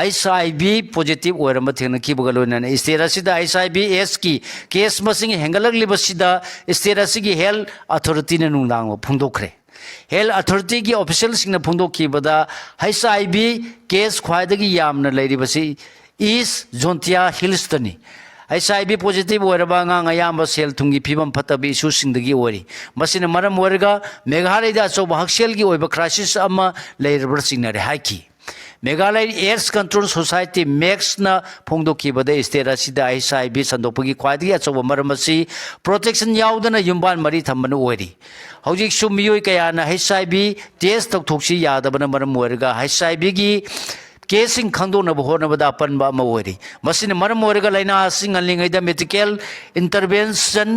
ꯑꯩꯆ ꯑꯥꯏ ꯚꯤ ꯄꯣꯖꯤꯇꯤꯚ ꯑꯣꯏꯔꯝꯕ ꯊꯦꯡꯅꯈꯤꯕꯒ ꯂꯣꯏꯅꯅ ꯁ꯭ꯇꯦꯠ ꯑꯁꯤꯗ ꯑꯩꯆ ꯑꯥꯏ ꯚꯤ ꯑꯦꯁꯀꯤ ꯀꯦꯁ ꯃꯁꯤꯡ ꯍꯦꯟꯒꯠꯂꯛꯂꯤꯕꯁꯤꯗ ꯁ꯭ꯇꯦꯠ ꯑꯁꯤꯒꯤ ꯍꯦꯜꯊ ꯑꯊꯣꯔꯤꯇꯤꯅ ꯅꯨꯡꯗꯥꯡ ꯐꯣꯡꯗꯣꯛꯈ꯭ꯔꯦ꯫ ꯍꯦꯜꯊ ꯑꯊꯣꯔꯤꯇꯤꯒꯤ ꯑꯣꯐꯤꯁꯤꯌꯦꯜꯁꯤꯡꯅ ꯐꯣꯡꯗꯣꯛꯈꯤꯕꯗ, ꯑꯩꯆ ꯑꯥꯏ ꯚꯤ ꯀꯦꯁ ꯈ꯭ꯋꯥꯏꯗꯒꯤ ꯌꯥꯝꯅ ꯂꯩꯔꯤꯕꯁꯤ ꯏꯁ ꯖꯣꯟꯇꯤꯌꯥ ꯍꯤꯜꯁꯇꯅꯤ꯫ ꯑꯩꯆ ꯑꯥꯏ ꯚꯤ ꯄꯣꯖꯤꯇꯤꯚ ꯑꯣꯏꯔꯕ ꯑꯉꯥꯡ ꯑꯌꯥꯝꯕ ꯁꯦꯜ ꯊꯨꯝꯒꯤ ꯐꯤꯕꯝ ꯐꯠꯇꯕ ꯏꯁꯨꯁꯤꯡꯗꯒꯤ ꯑꯣꯏꯔꯤ꯫ ꯃꯁꯤꯅ ꯃꯔꯝ ꯑꯣꯏꯔꯒ ꯃꯦꯘꯥꯂꯌꯗ ꯑꯆꯧꯕ ꯍꯛꯁꯦꯜꯒꯤ ꯑꯣꯏꯕ ꯀ꯭ꯔꯥꯏꯁꯤꯁ ꯑꯃ ꯂꯩꯔꯕ꯭ꯔꯥ ꯆꯤꯡꯅꯔꯦ ꯍꯥꯏꯈꯤ꯫ Meghalaya ads control society, ꯃꯦꯛꯁꯅ ꯐꯣꯡꯗꯣꯛꯈꯤꯕꯗ, state ꯑꯁꯤꯗ ꯑꯩꯆ ꯑꯥꯏ ꯚꯤ ꯁꯟꯗꯣꯛꯄꯒꯤ ꯈ꯭ꯋꯥꯏꯗꯒꯤ ꯑꯆꯧꯕ ꯃꯔꯝ ꯑꯁꯤ ꯄ꯭ꯔꯣꯇꯦꯛꯁꯟ ꯌꯥꯎꯗꯅ ꯌꯨꯝꯕꯥꯟ ꯃꯔꯤ ꯊꯝꯕꯅ ꯑꯣꯏꯔꯤ꯫ ꯍꯧꯖꯤꯛꯁꯨ ꯃꯤꯑꯣꯏ ꯀꯌꯥꯅ ꯑꯩꯆ ꯑꯥꯏ ꯚꯤ ꯇꯦꯁ ꯇꯧꯊꯣꯛꯁꯤ ꯌꯥꯗꯕꯅ ꯃꯔꯝ ꯑꯣꯏꯔꯒ ꯑꯩꯆ ꯑꯥꯏ ꯚꯤꯒꯤ ꯀꯦꯁꯁꯤꯡ ꯈꯪꯗꯣꯛꯅꯕ ꯍꯣꯠꯅꯕꯗ ꯑꯄꯟꯕ ꯑꯃ ꯑꯣꯏꯔꯤ꯫ ꯃꯁꯤꯅ ꯃꯔꯝ ꯑꯣꯏꯔꯒ ꯂꯥꯏꯅꯥ ꯑꯁꯤ ꯉꯜꯂꯤꯉꯩꯗ ꯃꯦꯗꯤꯀꯦꯜ ꯏꯟꯇꯔꯚꯦꯟꯁꯟ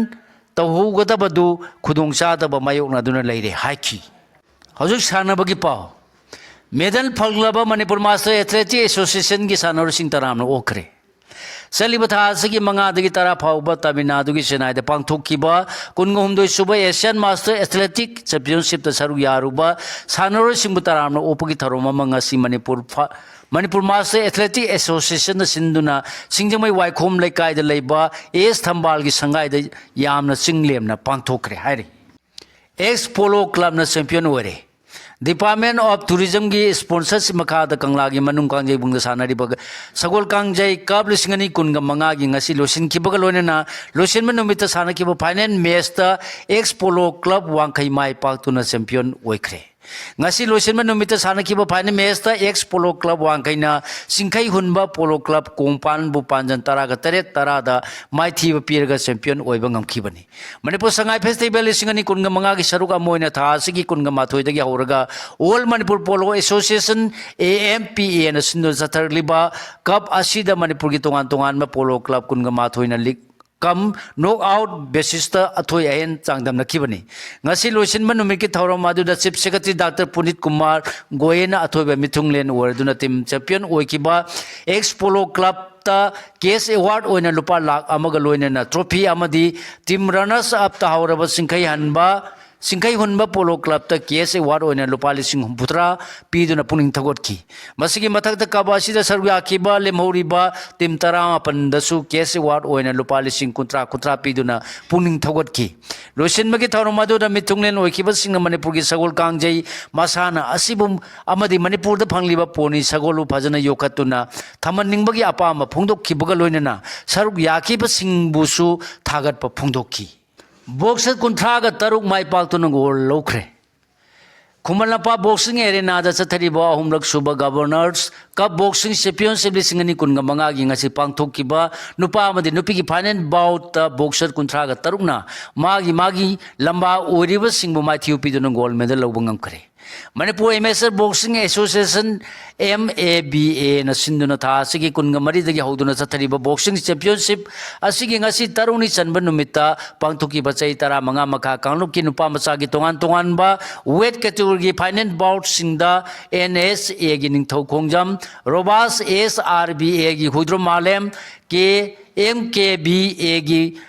ꯇꯧꯍꯧꯒꯗꯕꯗꯨ ꯈꯨꯗꯣꯡꯆꯥꯗꯕ ꯃꯥꯌꯣꯛꯅꯗꯨꯅ ꯂꯩꯔꯦ ꯍꯥꯏꯈꯤ꯫ ꯍꯧꯖꯤꯛ ꯁꯥꯟꯅꯕꯒꯤ ꯄꯥꯎ꯫ ꯃꯦꯗꯜ ꯐꯪꯂꯕ ꯃꯅꯤꯄꯨꯔ ꯃꯥꯁꯇꯔ ꯑꯦꯊꯂꯦꯇꯤꯛ ꯑꯦꯁꯣꯁꯤꯌꯦꯁꯟꯒꯤ ꯁꯥꯟꯅꯔꯣꯏꯁꯤꯡ ꯇꯔꯥꯝꯅ ꯑꯣꯛꯈ꯭ꯔꯦ꯫ ꯆꯠꯂꯤꯕ ꯊꯥ ꯑꯁꯤꯒꯤ ꯃꯉꯥꯗꯒꯤ ꯇꯔꯥ ꯐꯥꯎꯕ ꯇꯥꯃꯤꯜ ꯅꯥꯗꯨꯒꯤ ꯆꯦꯟꯅꯥꯏꯗ ꯄꯥꯡꯊꯣꯛꯈꯤꯕ ꯀꯨꯟꯒ ꯍꯨꯝꯗꯣꯏ ꯁꯨꯕ ꯑꯦꯁꯤꯌꯥꯟ ꯃꯥꯁꯇꯔ ꯑꯦꯊꯂꯦꯇꯤꯛ ꯆꯦꯝꯄꯤꯌꯟꯁꯤꯞꯇ ꯁꯔꯨꯛ ꯌꯥꯔꯨꯕ ꯁꯥꯟꯅꯔꯣꯏꯁꯤꯡꯕꯨ ꯇꯔꯥꯝꯅ ꯑꯣꯛꯄꯒꯤ ꯊꯧꯔꯝ ꯑꯃ ꯉꯁꯤ ꯃꯅꯤꯄꯨꯔ ꯐ-, ꯃꯅꯤꯄꯨꯔ ꯃꯥꯁꯇꯔ ꯑꯦꯊꯂꯦꯇꯤꯛ ꯑꯦꯁꯣꯁꯤꯌꯦꯁꯟꯅ ꯁꯤꯟꯗꯨꯅ ꯁꯤꯡꯖꯃꯩ ꯋꯥꯏꯈꯣꯝ ꯂꯩꯀꯥꯏꯗ ꯂꯩꯕ ꯑꯦꯁ ꯊꯝꯕꯥꯜꯒꯤ ꯁꯪꯒꯥꯏꯗ ꯌꯥꯝꯅ ꯆꯤꯡ ꯂꯦꯝꯅ ꯄꯥꯡꯊꯣꯛꯈ꯭ꯔꯦ ꯍꯥꯏꯔꯤ꯫ ꯑꯦꯛꯁ ꯄꯣꯂꯣ ꯀ꯭ꯂꯕꯅ ꯆꯦꯝꯄꯤꯌꯟ ꯑꯣꯏꯔꯦ꯫ ꯗꯤꯄꯥꯔꯠꯃꯦꯟ ꯑꯣꯐ ꯇꯨꯔꯤꯖꯝꯒꯤ ꯁ꯭ꯄꯣꯟꯁꯔꯁꯤꯞ ꯃꯈꯥꯗ ꯀꯪꯂꯥꯒꯤ ꯃꯅꯨꯡ ꯀꯥꯡꯖꯩꯕꯨꯡꯗ ꯁꯥꯟꯅꯔꯤꯕ ꯁꯒꯣꯜ ꯀꯥꯡꯖꯩ ꯀꯞ ꯂꯤꯁꯤꯡ ꯑꯅꯤ ꯀꯨꯟꯒ ꯃꯉꯥꯒꯤ ꯉꯁꯤ ꯂꯣꯏꯁꯤꯟꯈꯤꯕꯒ ꯂꯣꯏꯅꯅ ꯂꯣꯏꯁꯤꯟꯕ ꯅꯨꯃꯤꯠꯇ ꯁꯥꯟꯅꯈꯤꯕ ꯐꯥꯏꯅꯦꯜ ꯃꯦꯆꯇ ꯑꯦꯛꯁ ꯄꯣꯂꯣ ꯀ꯭ꯂꯕ ꯋꯥꯡꯈꯩ ꯃꯥꯏ ꯄꯥꯛꯇꯨꯅ ꯆꯦꯝꯄꯤꯌꯟ ꯑꯣꯏꯈ꯭ꯔꯦ꯫ ꯉꯁꯤ ꯂꯣꯏꯁꯤꯟꯕ ꯅꯨꯃꯤꯠꯇ ꯁꯥꯟꯅꯈꯤꯕ ꯐꯥꯏꯅꯦꯜ ꯃꯦꯠꯁꯇ ꯑꯦꯛꯁ ꯄꯣꯂꯣ ꯀ꯭ꯂꯕ ꯋꯥꯡꯈꯩꯅ ꯁꯤꯡꯈꯩ ꯍꯨꯟꯕ ꯄꯣꯂꯣ ꯀ꯭ꯂꯕ ꯀꯣꯡꯄꯥꯟꯕꯨ ꯄꯥꯟꯖꯟ ꯇꯔꯥꯒ ꯇꯔꯦꯠ ꯇꯔꯥꯗ ꯃꯥꯏꯊꯤꯕ ꯄꯤꯔꯒ ꯆꯦꯝꯄꯤꯌꯟ ꯑꯣꯏꯕ ꯉꯝꯈꯤꯕꯅꯤ꯫ ꯃꯅꯤꯄꯨꯔ ꯁꯉꯥꯏ ꯐꯦꯁꯇꯤꯚꯦꯜ ꯂꯤꯁꯤꯡ ꯑꯅꯤ ꯀꯨꯟꯒ ꯃꯉꯥꯒꯤ ꯁꯔꯨꯛ ꯑꯃ ꯑꯣꯏꯅ ꯊꯥ ꯑꯁꯤꯒꯤ ꯀꯨꯟꯒ ꯃꯥꯊꯣꯏꯗꯒꯤ ꯍꯧꯔꯒ all Manipur polo association, A M P ꯑꯦꯅ ꯁꯤꯟꯗꯨꯅ ꯆꯠꯊꯔꯛꯂꯤꯕ ꯀꯞ ꯑꯁꯤꯗ ꯃꯅꯤꯄꯨꯔꯒꯤ ꯇꯣꯉꯥꯟ ꯇꯣꯉꯥꯟꯕ ꯄꯣꯂꯣ ꯀ꯭ꯂꯕ ꯀꯨꯟꯒ ꯃꯥꯊꯣꯏꯅ ꯂꯤꯛ ꯀꯝ ꯅꯣꯛ ꯑꯥꯎꯠ ꯕꯦꯁꯤꯁꯇ ꯑꯊꯣꯏ ꯑꯍꯦꯟ ꯆꯥꯡꯗꯝꯅꯈꯤꯕꯅꯤ꯫ ꯉꯁꯤ ꯂꯣꯏꯁꯤꯟꯕ ꯅꯨꯃꯤꯠꯀꯤ ꯊꯧꯔꯝ ꯑꯗꯨꯗ ꯆꯤꯐ ꯁꯦꯀ꯭ꯔꯦꯇꯔꯤ ꯗꯥꯛꯇꯔ ꯄꯨꯅꯤꯠ ꯀꯨꯃꯥꯔ ꯒꯣꯌꯦꯟꯅ ꯑꯊꯣꯏꯕ ꯃꯤꯊꯨꯡꯂꯦꯟ ꯑꯣꯏꯔꯗꯨꯅ ꯇꯤꯝ ꯆꯦꯝꯄꯤꯌꯟ ꯑꯣꯏꯈꯤꯕ ꯑꯦꯛꯁ ꯄꯣꯂꯣ ꯀ꯭ꯂꯕꯇ ꯀꯦꯁ ꯑꯦꯋꯥꯔꯗ ꯑꯣꯏꯅ ꯂꯨꯄꯥ ꯂꯥꯈ ꯑꯃꯒ ꯂꯣꯏꯅꯅ ꯇ꯭ꯔꯣꯐꯤ ꯑꯃꯗꯤ ꯇꯤꯝ ꯔꯅꯔꯁ ꯑꯞ ꯇꯥꯍꯧꯔꯕ ꯁꯤꯡꯈꯩ ꯍꯟꯕ, ꯁꯤꯡꯈꯩ ꯍꯨꯟꯕ ꯄꯣꯂꯣ ꯀ꯭ꯂꯕꯇ ꯀꯦꯁ ꯑꯦꯋꯥꯔꯗ ꯑꯣꯏꯅ ꯂꯨꯄꯥ ꯂꯤꯁꯤꯡ ꯍꯨꯝꯐꯨꯇꯔꯥ ꯄꯤꯗꯨꯅ ꯄꯨꯛꯅꯤꯡ ꯊꯧꯒꯠꯈꯤ꯫ ꯃꯁꯤꯒꯤ ꯃꯊꯛꯇ ꯀꯞ ꯑꯁꯤꯗ ꯁꯔꯨꯛ ꯌꯥꯈꯤꯕ ꯂꯦꯝꯍꯧꯔꯤꯕ ꯇꯤꯝ ꯇꯔꯥꯃꯥꯄꯟꯗꯁꯨ ꯀꯦꯁ ꯑꯦꯋꯥꯔꯗ ꯑꯣꯏꯅ ꯂꯨꯄꯥ ꯂꯤꯁꯤꯡ ꯀꯨꯟꯊ꯭ꯔꯥ ꯀꯨꯟꯊ꯭ꯔꯥ ꯄꯤꯗꯨꯅ ꯄꯨꯛꯅꯤꯡ ꯊꯧꯒꯠꯈꯤ꯫ ꯂꯣꯏꯁꯤꯟꯕꯒꯤ ꯊꯧꯔꯝ ꯑꯗꯨꯗ ꯃꯤꯊꯨꯡꯂꯦꯟ ꯑꯣꯏꯈꯤꯕꯁꯤꯡꯅ ꯃꯅꯤꯄꯨꯔꯒꯤ ꯁꯒꯣꯜ ꯀꯥꯡꯖꯩ ꯃꯁꯥꯟꯅ ꯑꯁꯤꯕꯨ ꯑꯃꯗꯤ ꯃꯅꯤꯄꯨꯔꯗ ꯐꯪꯂꯤꯕ ꯄꯣꯅꯤ ꯁꯒꯣꯜꯕꯨ ꯐꯖꯅ ꯌꯣꯛꯈꯠꯇꯨꯅ ꯊꯝꯍꯟꯅꯤꯡꯕꯒꯤ ꯑꯄꯥꯝꯕ ꯐꯣꯡꯗꯣꯛꯈꯤꯕꯒ ꯂꯣꯏꯅꯅ ꯁꯔꯨꯛ ꯌꯥꯈꯤꯕꯁꯤꯡꯕꯨꯁꯨ ꯊꯥꯒꯠꯄ ꯐꯣꯡꯗꯣꯛꯈꯤ꯫ ꯕꯣꯛꯁꯔ ꯀꯨꯟꯊ꯭ꯔꯥꯒ ꯇꯔꯨꯛ ꯃꯥꯏ ꯄꯥꯛꯇꯨꯅ ꯒꯣꯜ ꯂꯧꯈ꯭ꯔꯦ꯫ ꯈꯨꯃꯟ ꯂꯝꯄꯥꯛ ꯕꯣꯛꯁꯤꯡ ꯑꯦꯔꯦꯅꯥꯗ ꯆꯠꯊꯔꯤꯕ ꯑꯍꯨꯝꯂꯛ ꯁꯨꯕ ꯒꯕꯔꯅꯔꯁ ꯀꯞ ꯕꯣꯛꯁꯤꯡ ꯆꯦꯝꯄꯤꯌꯟꯁꯤꯞ ꯂꯤꯁꯤꯡ ꯑꯅꯤ ꯀꯨꯟꯒ ꯃꯉꯥꯒꯤ ꯉꯁꯤ ꯄꯥꯡꯊꯣꯛꯈꯤꯕ ꯅꯨꯄꯥ ꯑꯃꯗꯤ ꯅꯨꯄꯤꯒꯤ ꯐꯥꯏꯅꯦꯜ ꯕꯥꯎꯠꯇ ꯕꯣꯛꯁꯔ ꯀꯨꯟꯊ꯭ꯔꯥꯒ ꯇꯔꯨꯛꯅ ꯃꯥꯒꯤ ꯃꯥꯒꯤ ꯂꯝꯕꯥ ꯑꯣꯏꯔꯤꯕꯁꯤꯡꯕꯨ ꯃꯥꯏꯊꯤꯕ ꯄꯤꯗꯨꯅ ꯒꯣꯜ ꯃꯦꯗꯜ ꯂꯧꯕ ꯉꯝꯈ꯭ꯔꯦ꯫ Manipur amateur boxing association, M A B ꯑꯦꯅ ꯁꯤꯟꯗꯨꯅ ꯊꯥ ꯑꯁꯤꯒꯤ ꯀꯨꯟꯒ ꯃꯔꯤꯗꯒꯤ ꯍꯧꯗꯨꯅ ꯆꯠꯊꯔꯤꯕ ꯕꯣꯛꯁꯤꯡ ꯆꯦꯝꯄꯤꯌꯟꯁꯤꯞ ꯑꯁꯤꯒꯤ ꯉꯁꯤ ꯇꯔꯨꯛꯅꯤ ꯆꯟꯕ ꯅꯨꯃꯤꯠꯇ ꯄꯥꯡꯊꯣꯛꯈꯤꯕ ꯆꯍꯤ ꯇꯔꯥꯃꯉꯥ ꯃꯈꯥ ꯀꯥꯡꯂꯨꯞꯀꯤ ꯅꯨꯄꯥ ꯃꯆꯥꯒꯤ ꯇꯣꯉꯥꯟ ꯇꯣꯉꯥꯟꯕ ꯋꯦꯠ ꯀꯦꯇꯦꯒꯣꯔꯤꯒꯤ ꯐꯥꯏꯅꯦꯜ ꯕꯥꯎꯠꯁꯤꯡꯗ ꯑꯦꯟ ꯑꯦꯁ ꯑꯦꯒꯤ ꯅꯤꯡꯊꯧ ꯈꯣꯡꯖꯝ, ꯔꯣꯕꯥꯁ ꯑꯦꯁ ꯑꯥꯔ ꯕꯤ ꯑꯦꯒꯤ Huidrom Malem, K M K B ꯑꯦꯒꯤ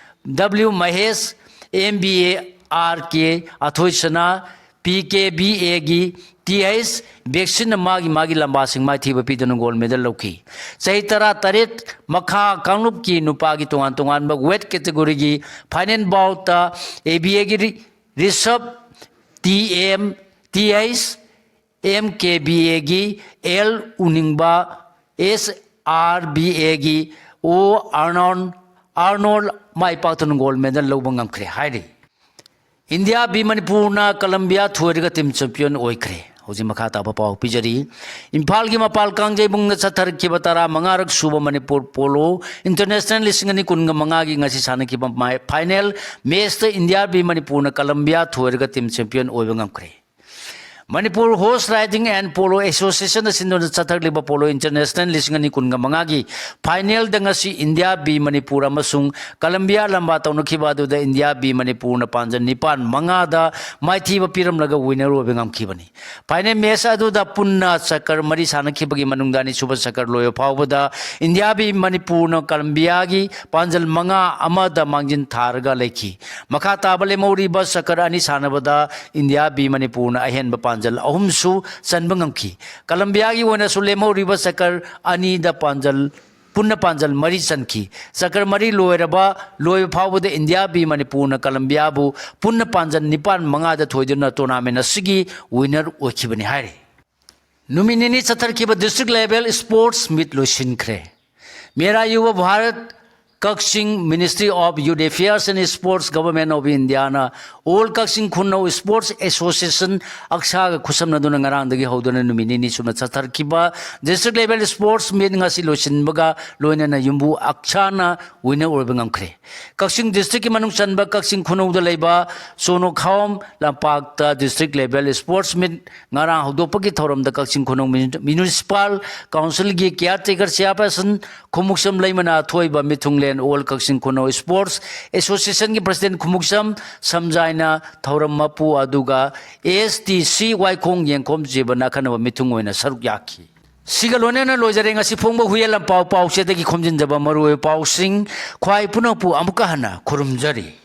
W Mahesh, M B A R K Athoi Sana, P K B ꯑꯦꯒꯤ ꯇꯤ ꯑꯩꯆ ꯕꯦꯛꯁꯤꯟꯅ ꯃꯥꯒꯤ ꯃꯥꯒꯤ ꯂꯝꯕꯥꯁꯤꯡ ꯃꯥꯏꯊꯤꯕ ꯄꯤꯗꯨꯅ ꯒꯣꯜ ꯃꯦꯗꯜ ꯂꯧꯈꯤ꯫ ꯆꯍꯤ ꯇꯔꯥꯇꯔꯦꯠ ꯃꯈꯥ ꯀꯥꯡꯂꯨꯞꯀꯤ ꯅꯨꯄꯥꯒꯤ ꯇꯣꯉꯥꯟ ꯇꯣꯉꯥꯟꯕ ꯋꯦꯠ ꯀꯦꯇꯦꯒꯣꯔꯤꯒꯤ ꯐꯥꯏꯅꯦꯜ ꯕꯥꯎꯠꯇ ꯑꯦ ꯕꯤ ꯑꯦꯒꯤ ꯔꯤ-, ꯔꯤꯁꯞ, T M, T H M K B ꯑꯦꯒꯤ ꯑꯦꯜ ꯎꯅꯤꯡꯕ, ꯑꯦꯁ ꯑꯥꯔ ꯕꯤ ꯑꯦꯒꯤ ꯑꯣ ꯑꯥꯔꯅꯣꯜ, ꯑꯥꯔꯅꯣꯜ ꯃꯥꯏ ꯄꯥꯛꯇꯨꯅ ꯒꯣꯜ ꯃꯦꯗꯜ ꯂꯧꯕ ꯉꯝꯈ꯭ꯔꯦ ꯍꯥꯏꯔꯤ꯫ ꯏꯟꯗꯤꯌꯥ ꯕꯤ ꯃꯅꯤꯄꯨꯔꯅ ꯀꯂꯝꯕꯤꯌꯥ ꯊꯣꯏꯔꯒ ꯇꯤꯝ ꯆꯦꯝꯄꯤꯌꯟ ꯑꯣꯏꯈ꯭ꯔꯦ꯫ ꯍꯧꯖꯤꯛ ꯃꯈꯥ ꯇꯥꯕ ꯄꯥꯎ ꯄꯤꯖꯔꯤ꯫ ꯏꯝꯐꯥꯜꯒꯤ ꯃꯄꯥꯜ ꯀꯥꯡꯖꯩꯕꯨꯡꯗ ꯆꯠꯊꯔꯛꯈꯤꯕ ꯇꯔꯥꯃꯉꯥꯔꯛ ꯁꯨꯕ ꯃꯅꯤꯄꯨꯔ ꯄꯣꯂꯣ ꯏꯟꯇꯔꯅꯦꯁꯅꯦꯜ ꯂꯤꯁꯤꯡ ꯑꯅꯤ ꯀꯨꯟꯒ ꯃꯉꯥꯒꯤ ꯉꯁꯤ ꯁꯥꯟꯅꯈꯤꯕ ꯃꯥꯏ-, ꯐꯥꯏꯅꯦꯜ ꯃꯦꯆꯇ ꯏꯟꯗꯤꯌꯥ ꯕꯤ ꯃꯅꯤꯄꯨꯔꯅ ꯀꯂꯝꯕꯤꯌꯥ ꯊꯣꯏꯔꯒ ꯇꯤꯝ ꯆꯦꯝꯄꯤꯌꯟ ꯑꯣꯏꯕ ꯉꯝꯈ꯭ꯔꯦ꯫ Manipur horse riding and polo ꯑꯦꯁꯣꯁꯤꯌꯦꯁꯟꯅ ꯁꯤꯟꯗꯨꯅ ꯆꯠꯊꯔꯛꯂꯤꯕ ꯄꯣꯂꯣ ꯏꯟꯇꯔꯅꯦꯁꯅꯦꯜ ꯂꯤꯁꯤꯡ ꯑꯅꯤ ꯀꯨꯟꯒ ꯃꯉꯥꯒꯤ ꯐꯥꯏꯅꯦꯜꯗ ꯉꯁꯤ ꯏꯟꯗꯤꯌꯥ ꯕꯤ ꯃꯅꯤꯄꯨꯔ ꯑꯃꯁꯨꯡ ꯀꯂꯝꯕꯤꯌꯥ ꯂꯝꯕꯥ ꯇꯧꯅꯈꯤꯕ ꯑꯗꯨꯗ ꯏꯟꯗꯤꯌꯥ ꯕꯤ ꯃꯅꯤꯄꯨꯔꯅ ꯄꯥꯟꯖꯜ ꯅꯤꯄꯥꯟ ꯃꯉꯥꯗ ꯃꯥꯏꯊꯤꯕ ꯄꯤꯔꯝꯂꯒ ꯋꯤꯅꯔ ꯑꯣꯏꯕ ꯉꯝꯈꯤꯕꯅꯤ꯫ ꯐꯥꯏꯅꯦꯜ ꯃꯦꯆ ꯑꯗꯨꯗ ꯄꯨꯟꯅ ꯆꯀꯔ ꯃꯔꯤ ꯁꯥꯟꯅꯈꯤꯕꯒꯤ ꯃꯅꯨꯡꯗ ꯑꯅꯤꯁꯨꯕ ꯆꯀꯔ ꯂꯣꯏꯕ ꯐꯥꯎꯕꯗ ꯏꯟꯗꯤꯌꯥ ꯕꯤ ꯃꯅꯤꯄꯨꯔꯅ ꯀꯂꯝꯕꯤꯌꯥꯒꯤ ꯄꯥꯟꯖꯜ ꯃꯉꯥ ꯑꯃꯗ ꯃꯥꯡꯖꯤꯟ ꯊꯥꯔꯒ ꯂꯩꯈꯤ꯫ ꯃꯈꯥ ꯇꯥꯕ ꯂꯦꯝꯍꯧꯔꯤꯕ ꯆꯀꯔ ꯑꯅꯤ ꯁꯥꯟꯅꯕꯗ ꯏꯟꯗꯤꯌꯥ ꯕꯤ ꯃꯅꯤꯄꯨꯔꯅ ꯑꯍꯦꯟꯕ ꯄꯥꯟꯖꯜ ꯑꯍꯨꯝꯁꯨ ꯆꯟꯕ ꯉꯝꯈꯤ꯫ ꯀꯂꯝꯕꯤꯌꯥꯒꯤ ꯑꯣꯏꯅꯁꯨ ꯂꯦꯝꯍꯧꯔꯤꯕ ꯆꯀꯔ ꯑꯅꯤꯗ ꯄꯥꯟꯖꯜ, ꯄꯨꯟꯅ ꯄꯥꯟꯖꯜ ꯃꯔꯤ ꯆꯟꯈꯤ꯫ ꯆꯀꯔ ꯃꯔꯤ ꯂꯣꯏꯔꯕ, ꯂꯣꯏꯕ ꯐꯥꯎꯕꯗ ꯏꯟꯗꯤꯌꯥ ꯕꯤ ꯃꯅꯤꯄꯨꯔꯅ ꯀꯂꯝꯕꯤꯌꯥꯕꯨ ꯄꯨꯟꯅ ꯄꯥꯟꯖꯜ ꯅꯤꯄꯥꯟ ꯃꯉꯥꯗ ꯊꯣꯏꯗꯨꯅ ꯇꯣꯔꯅꯥꯃꯦꯟ ꯑꯁꯤꯒꯤ ꯋꯤꯅꯔ ꯑꯣꯏꯈꯤꯕꯅꯤ ꯍꯥꯏꯔꯤ꯫ ꯅꯨꯃꯤꯠ ꯅꯤꯅꯤ ꯆꯠꯊꯔꯛꯈꯤꯕ ꯗꯤꯁꯇ꯭ꯔꯤꯛ ꯂꯦꯚꯦꯜ ꯁ꯭ꯄꯣꯔꯠꯁ ꯃꯤꯠ ꯂꯣꯏꯁꯤꯟꯈ꯭ꯔꯦ꯫ Mera Yuva Bharat Kakching Ministry of Youth Affairs and Sports, Government of Indiaꯅ All Kakching Khunou sports association, ꯑꯛꯁꯥꯒ ꯈꯨꯠꯁꯝꯅꯗꯨꯅ ꯉꯔꯥꯡꯗꯒꯤ ꯍꯧꯗꯨꯅ ꯅꯨꯃꯤꯠ ꯅꯤꯅꯤ ꯁꯨꯞꯅ ꯆꯠꯊꯔꯛꯈꯤꯕ ꯗꯤꯁꯇ꯭ꯔꯤꯛ ꯂꯦꯚꯦꯜ ꯁ꯭ꯄꯣꯔꯠꯁ ꯃꯤꯠ ꯉꯁꯤ ꯂꯣꯏꯁꯤꯟꯕꯒ ꯂꯣꯏꯅꯅ ꯌꯨꯝꯕꯨ ꯑꯛꯁꯥꯅ ꯋꯤꯅꯔ ꯑꯣꯏꯕ ꯉꯝꯈ꯭ꯔꯦ꯫ ꯀꯛꯆꯤꯡ ꯗꯤꯁꯇ꯭ꯔꯤꯛꯀꯤ ꯃꯅꯨꯡ ꯆꯟꯕ ꯀꯛꯆꯤꯡ ꯈꯨꯅꯧꯗ ꯂꯩꯕ ꯁꯣꯅꯣꯈꯥꯋꯝ ꯂꯝꯄꯥꯛꯇ ꯗꯤꯁꯇ꯭ꯔꯤꯛ ꯂꯦꯚꯦꯜ ꯁ꯭ꯄꯣꯔꯠꯁ ꯃꯤꯠ ꯉꯔꯥꯡ ꯍꯧꯗꯣꯛꯄꯒꯤ ꯊꯧꯔꯝꯗ ꯀꯛꯆꯤꯡ ꯈꯨꯅꯧ ꯃ꯭ꯌꯨꯅꯤꯁꯤꯄꯥꯜ ꯀꯥꯎꯟꯁꯤꯜꯒꯤ ꯀꯤꯌꯥꯔ ꯇꯦꯀꯔ ꯆꯤꯌꯥꯔꯄꯔꯁꯟ ꯈꯨꯃꯨꯛꯁꯝ ꯂꯩꯃꯅ ꯑꯊꯣꯏꯕ ꯃꯤꯊꯨꯡꯂꯦꯟ ꯑꯣꯜ ꯀꯛꯆꯤꯡ ꯈꯨꯅꯧ ꯁ꯭ꯄꯣꯔꯠꯁ ꯑꯦꯁꯣꯁꯤꯌꯦꯁꯟꯒꯤ ꯄ꯭ꯔꯁꯤꯗꯦꯟ ꯈꯨꯃꯨꯛꯁꯝ ꯁꯝꯖꯥꯏꯅ ꯊꯧꯔꯝ ꯃꯄꯨ ꯑꯗꯨꯒ ꯑꯦ ꯑꯦꯁ ꯇꯤ ꯁꯤ ꯋꯥꯏꯈꯣꯡ ꯌꯦꯡꯈꯣꯝ ꯖꯤꯕꯅ ꯑꯈꯟꯅꯕ ꯃꯤꯊꯨꯡ ꯑꯣꯏꯅ ꯁꯔꯨꯛ ꯌꯥꯈꯤ꯫ ꯁꯤꯒ ꯂꯣꯏꯅꯅ ꯂꯣꯏꯖꯔꯦ ꯉꯁꯤ ꯐꯣꯡꯕ ꯍꯨꯏꯌꯦꯟ ꯂꯝꯄꯥꯎ ꯄꯥꯎꯆꯦꯗꯒꯤ ꯈꯣꯝꯖꯤꯟꯖꯕ ꯃꯔꯨꯑꯣꯏꯕ ꯄꯥꯎꯁꯤꯡ꯫ ꯈ꯭ꯋꯥꯏ ꯄꯨꯝꯅꯃꯛꯄꯨ ꯑꯃꯨꯛꯀ ꯍꯟꯅ ꯈꯨꯔꯨꯝꯖꯔꯤ꯫